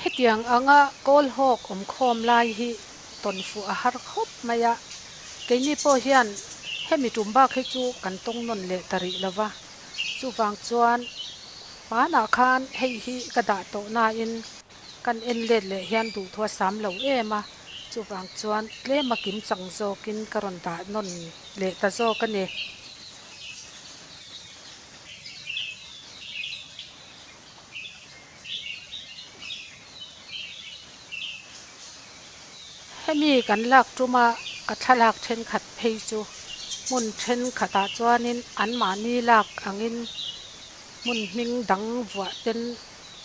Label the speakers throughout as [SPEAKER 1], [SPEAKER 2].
[SPEAKER 1] Hetiang anga kawl hawk awm khawm lai hi tawn fuh a har khawp mai a, keini pawh hian hemi tum bak hi chu kan tawng nawn leh ta rih lo va, chuvang chuan hmanah khan hei hi ka dah tawh nain kan en let leh hian duhthu a sam lo em a, chuvang chuan tlem a kim chang zawkin ka rawn dah nawn leh ta zawk a ni. Hemi kan lak tuma ka thlalak thenkhat phei chu hmun thenkhatah chuanin anmahni lak angin hmun hming dang vuah ten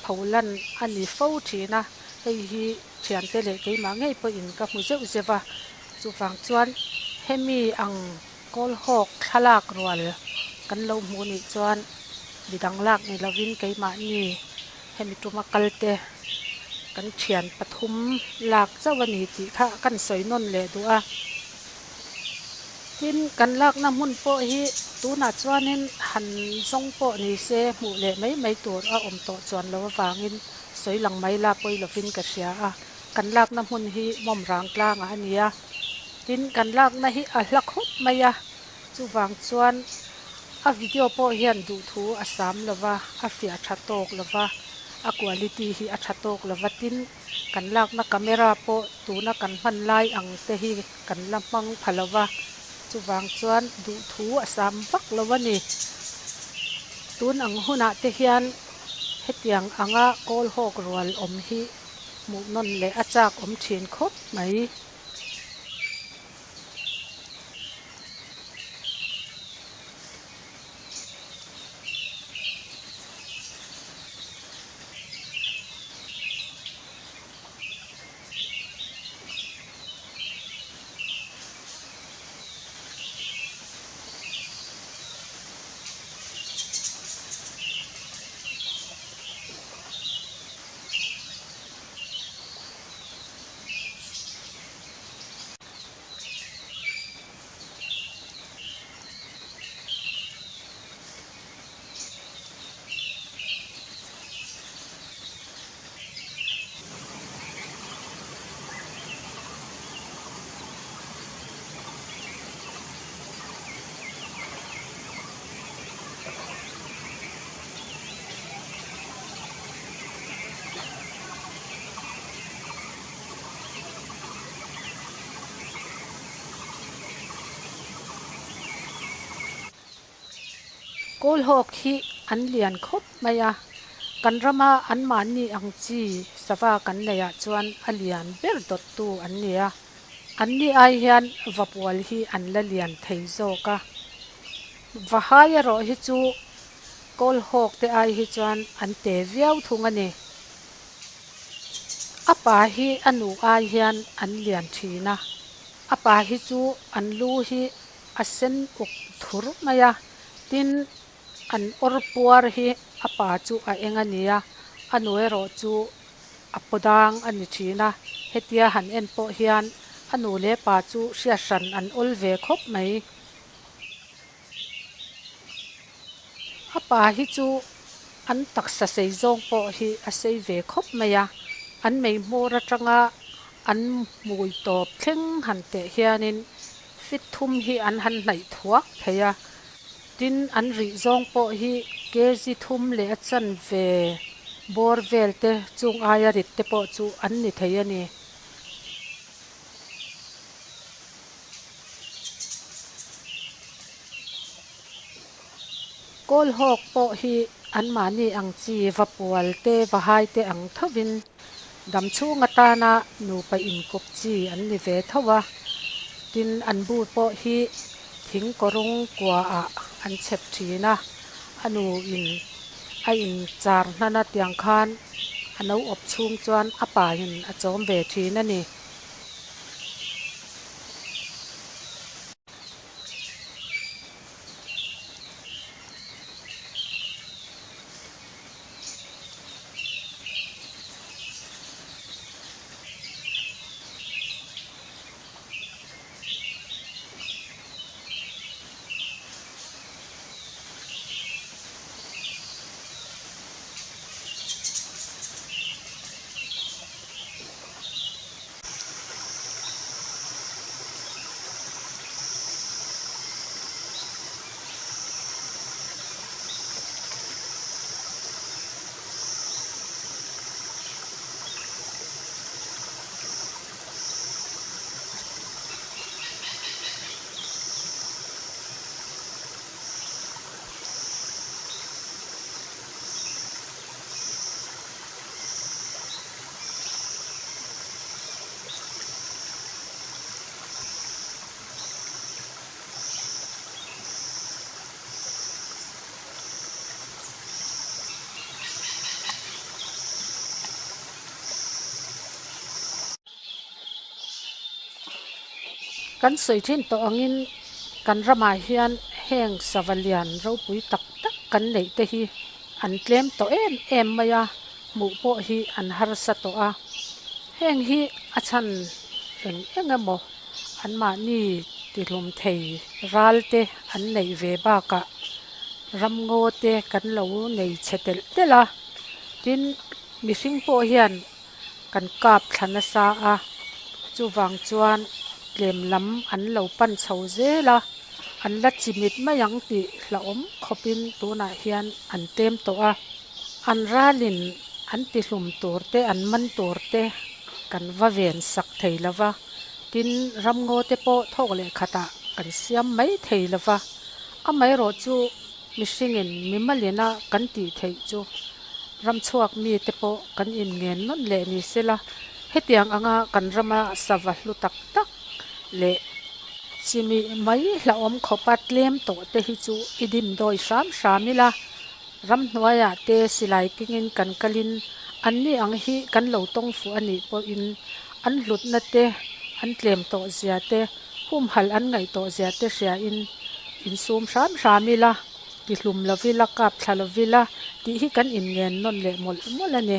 [SPEAKER 1] pholan a ni fo thin a, hei hi thiante leh keimah ngei pawhin ka hmu zeuh zeuh a, chuvang chuan hemi ang Kawlhawk thlalak rual kan lo hmuh nih chuan midang lak ni lovin keimahni hemi tuma kalte kan thian pathum lak chauh a ni tih kha kan sawi nawn leh duh a. Tin, kan lakna hmun pawh hi tunah chuanin han zawng pawh ni se hmuh leh mai mai tur a awm tawh chuan lo avangin sawi lang mai la pawi lovin ka hria a. Kan lakna hmun hi Mawmrang tlangah a ni a. Tin, kan lakna hi a hla khawp mai a, chuvang chuan a video pawh hian duhthu a sam lo va, a fiah tha tawk lo va, a quality hi a tha tawk lo va, tin, kan lakna camera pawh tuna kan hman lai ang te hi kan la hmang pha lo va, chuvang chuan duhthu a sam vak lo a ni. Tun ang hunah te hian hetiang anga kawl hawk rual awm hi hmuh nawn leh a chak awm thin khawp mai. Kawlhawk hi an lian khawp mai a, kan rama anmahni ang chi sava kan neihah chuan a lian ber dawttu an ni a, anni ai hian vapual hi an la lian thei zawk a. Vahai erawh hi chu Kawlhawk te ai hi chuan an te viau thung a ni. A pa hi a nu ai hian an lian thin a, a pa hi chu an lu hi a sen uk thur mai a, tin an awr puar hi a pa chu a eng a ni a, a nu erawh chu a paw dang a ni thin a, hetia han en pawh hian a nu leh pa chu hriat hran an awl ve khawp mai. A pa hi chu an taksa sei zawng pawh hi a sei ve khawp mai a, an mei hmawr atanga an hmui tawp thleng han teh hianin fit thum hi an han hnaih thuak thei a, tin an rih zawng pawh hi kg thum leh a chanve bawr vel te chung aia rit te pawh chu an ni thei a ni. Kawlhawk pawh hi anmahni ang chi va pual te va hai te ang thovin damchhung atana nupa inkawp chi an ni ve tho a, tin an bu pawh hi thing kawrung kuaah an chhep thin a, a nu in a inchar hnan a tiang khan a no awp chhung chuan a pahin a chawm ve thin a ni. Kan sawi thin tawh angin kan ramah hian heng sava lian ropui tak tak kan neih te hi an tlem tawh em em mai a, hmuh pawh hi an harsa tawh a. Heng hi a chhan eng eng emaw anmahni tihlum thei ral te an neih ve bakah ramngaw te kan lo nei chhe telh telh a, tin mihring pawh hian kan kap thla nasa a, chuvang chuan tlem lam an lo pan chho zel a, an la chimit mai ang tih hlauhawm khawpin tunah hian an tlem tawh a, an ralin an tihlum tur te an man tur te kan va ven sak thei lo va, tin ramngaw te pawh thawk leh khatah kan siam mai thei lo va, amaherawhchu mihringin mimalina kan tih theih chu Ramchhuak mite pawh kan inngen nawn leh ni sela, hetiang anga kan rama sava hlu tak tak leh chimih mai hlauhawm khawpa tlem tawh te hi chu i dim dawi hram hram ila, ramhnuaiah te silai kengin kan kalin anni ang hi kan lo tawng fuh a nih pawhin an hlutna te, an tlem tawh zia te, humhalh an ngaih tawh zia te hriain insum hram hram ila. Tihlum lovila, kap thla lovila tih hi kan inngen nawn leh mawlh mawlh a ni.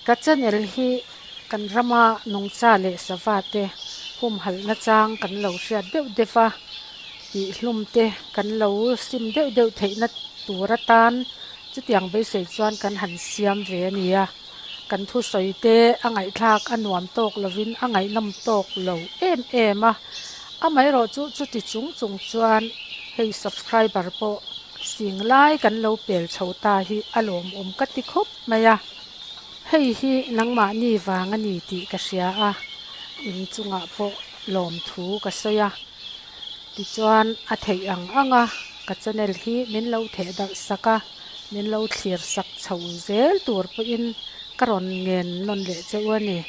[SPEAKER 1] Ka channel hi kan rama nungcha leh sava te humhalh nachang kan lo hriat deuh deuh a, tihhlum te kan lo sim deuh deuh theihna tur atan chutiang beisei chuan kan han siam ve a ni a. Kan thusawi te a ngaihthlak a nuam tawk lovin a ngaihnawm tawk lo em em a, amaherawhchu chuti chung chung chuan hei subscriber pawh sing lai kan lo pel chho ta hi a lawmawm ka ti khawp mai a, hei hi nangmahni vang a ni tih ka hria a, in chungah pawh lawmthu ka sawi a, tichuan a theih ang ang a, ka channel hi min lo theh darh sak a, min lo thlir sak chho zel tur pawhin ka rawn ngen nawn leh che u a ni.